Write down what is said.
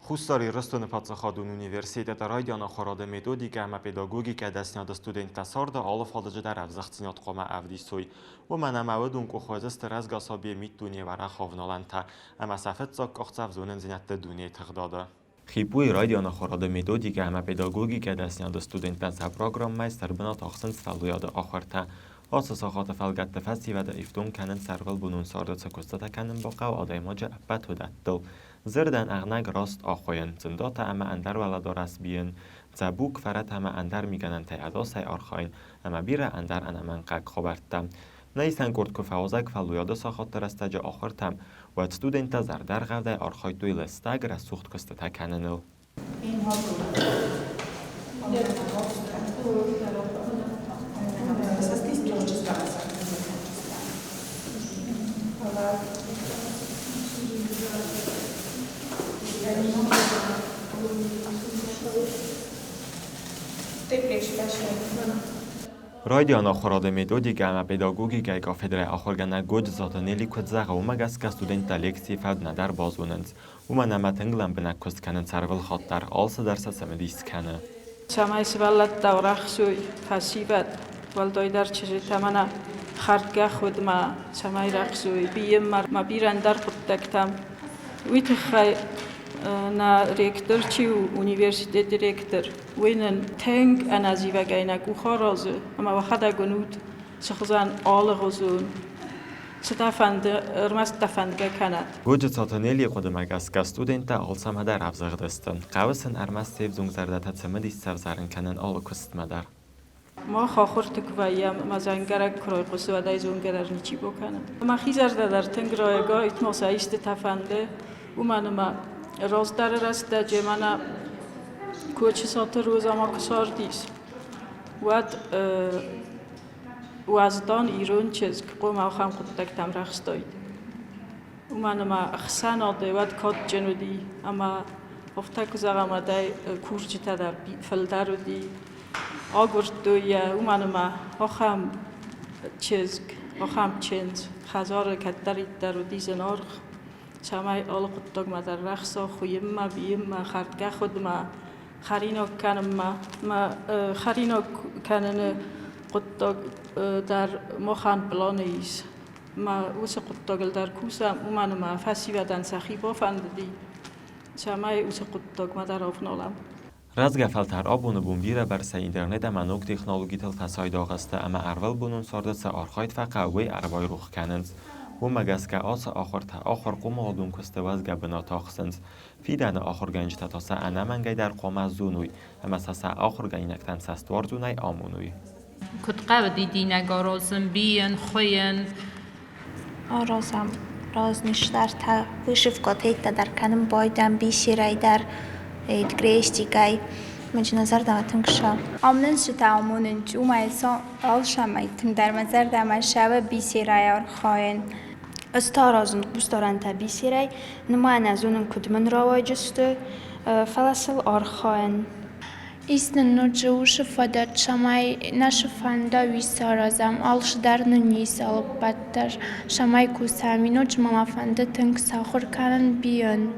Хуссар Ирыстоны паддзахадон университеты райдиан ахуырады методикӕ ӕмӕ педагогикӕ дӕсниады студенттӕ царды алы фадыджы дӕр ӕвзӕгъддзинад хъуамӕ ӕвдисой. Уымӕн ӕмӕ уыдон къухвӕдзысты рӕзгӕ сабийы миддуне уӕрӕх авналӕнтӕ ӕмӕ сӕ фыццаг къахдзӕф зонындзинӕдты дунейы тыгъдады. ХИПУ-йы райдиан ахуырады методикӕ ӕмӕ педагогикӕ дӕсниады студенттӕн сӕ программӕйы сӕрбынат ахсынц фӕллойады ахуыртӕ. Ацы сахаты фӕлгӕтты фӕсивӕды ифтонг кӕнынц ӕрвылбонон царды цы куыстытӕ кӕнын бахъӕуы адӕймаджы ӕппӕт уыдӕттыл. Дзырдӕн ӕгънӕг раст ахуыйын, цъындатӕ ӕмӕ ӕндӕр уӕлӕдарӕс бийын, дзӕбуг, фӕрӕт ӕмӕ ӕндӕр мигӕнӕнтӕй ӕдасӕй архайын ӕмӕ бирӕ ӕндӕр ӕнӕмӕнгхъӕуӕг хабӕрттӕ. Нӕ исӕн къорд куы фӕуазӕг фӕллойады сахатты рӕстӕджы ахуыртӕм, уӕд студенттӕ зӕрдӕргъӕвдӕй архайдтой лыстӕг рӕсугъд куыстытӕ кӕныныл. Райдиан ахуырады методикӕ ӕмӕ педагогикӕйы кафедрӕйы ахуыргӕнӕг Годжыцаты Нелли куыд зӕгъы, уымӕ гӕсгӕ студенттӕ лекцийы фӕд нӕдӕр базонынц, уымӕн ӕмӕ тынг лӕмбынӕг куыст кӕнынц ӕрвылхатт дӕр, алцыдӕр сӕ цымыдис кӕны. Цӕмӕй сывӕллӕттӕ рӕхсой фӕсивӕд, уӕлдайдӕр чызджытӕ мӕнӕ хӕрдгӕ худмӕ цӕмӕй рӕхсой, бийынмӕ ма бирӕ ӕндӕр хъуыддӕгтӕм. Уый тыххӕй нӕ ректор чи у, университеты ректор, уый нын тынг ӕнӕзивӕгӕй нӕ къух аразы ӕмӕ уӕхӕдӕг уынут, цы хуызӕн алыгъуызон цы дӕ фӕнды, ӕрмӕст дӕ фӕндгӕ кӕнӕд. Годжыцаты Нелийы хъуыдымӕ гӕсгӕ студенттӕ алцӕмӕ дӕр ӕвзӕгъдысты. Хъӕуы сын ӕрмӕст се взонг зӕрдӕтӕ цымыдис сӕвзӕрын кӕнын алы куыстмӕ дӕр. Мах ахуырты куы вӕййӕм, ӕмӕ дзӕнгӕрӕг куы райхъуысы, уӕд ӕй зонгӕ дӕр ничи бакӕны. Мӕхи зӕрдӕ дӕр тынг райгӕ, ма сӕ истытӕ фӕнды, уымӕн ӕмӕ раздӕры рӕстӕджы мӕнӕ Кочысаты Розӕ ма куы цардис, уӕд уӕздан ирон чызг хъуамӕ ахӕм хъуыддӕгтӕм рӕхстаид. Уымӕн ӕмӕ ӕхсӕнады уӕд кадджын уыди ӕмӕ афтӕ куы зӕгъӕм, уӕдӕй курджытӕ дӕр фылдӕр уыди. Агуырдтой йӕ, уымӕн ӕмӕ ахӕм чызг, ахӕм чындз хӕдзары кӕддӕриддӕр уыди зынаргъ, цӕмӕй алы хъуыддагмӕ дӕр рӕхса хуыйынмӕ, бийынмӕ, хӕрдгӕ хуыдмӕ, хӕринаг кӕнынмӕ. Мӕ хӕринаг кӕныны хъуыддаг дӕр махӕн пъланы ис. Мӕ уыцы хъуыддагыл дӕр кусӕм, уымӕн ӕмӕ фӕсивӕдӕн сӕхи бафӕндыди, цӕмӕй уыцы хъуыддагмӕ дӕр ӕвналӕм. Рӕзгӕ фӕлтӕр абоны бон бирӕбӕрцӕй интернет ӕмӕ ног технологитыл фӕцайдагъ сты ӕмӕ ӕрвылбонон царды цы архайд фӕхъӕуы, уый ӕрбайрох кӕнынц. Уымӕ гӕсгӕ ацы ахуыртӕ ахуырхъомыладон куысты уӕзгӕ бынат ахсынц. Фидӕны ахуыргӕнджытӕ та сӕ ӕнӕмӕнгӕй дӕр хъуамӕ зоной ӕмӕ сӕ сӕ ахуыргӕнинӕгтӕн цӕстуарзонӕй амоной. Куыд хъӕуы дидинӕг аразын, бийын, хуыйын? Аразӕм разныстӕртӕ, вышивкӕтӕ дӕр кӕнын байдӕм бисерӕй дӕр, крестикӕй. Мӕ зӕрдӕмӕ тынг сӕ. Ам нын цытӕ амонынц, уымӕй алцӕмӕй тынгдӕр мӕ зӕрдӕмӕ цӕуы бисерӕй архайын. Ӕз та аразын къусдарӕнтӕ бисерӕй, нымайын ӕз зонын, куыд мын рауайдзысты, фӕлӕ сыл архайын. Ис нын ноджы уыцы фадат, цӕмӕй нӕ цы фӕнда, уый саразӕм. Алцыдӕр нын ис, алыппӕт дӕр, цӕмӕй кусӕм. Ноджы ма мӕ фӕнды тынг сахуыр кӕнын бийын.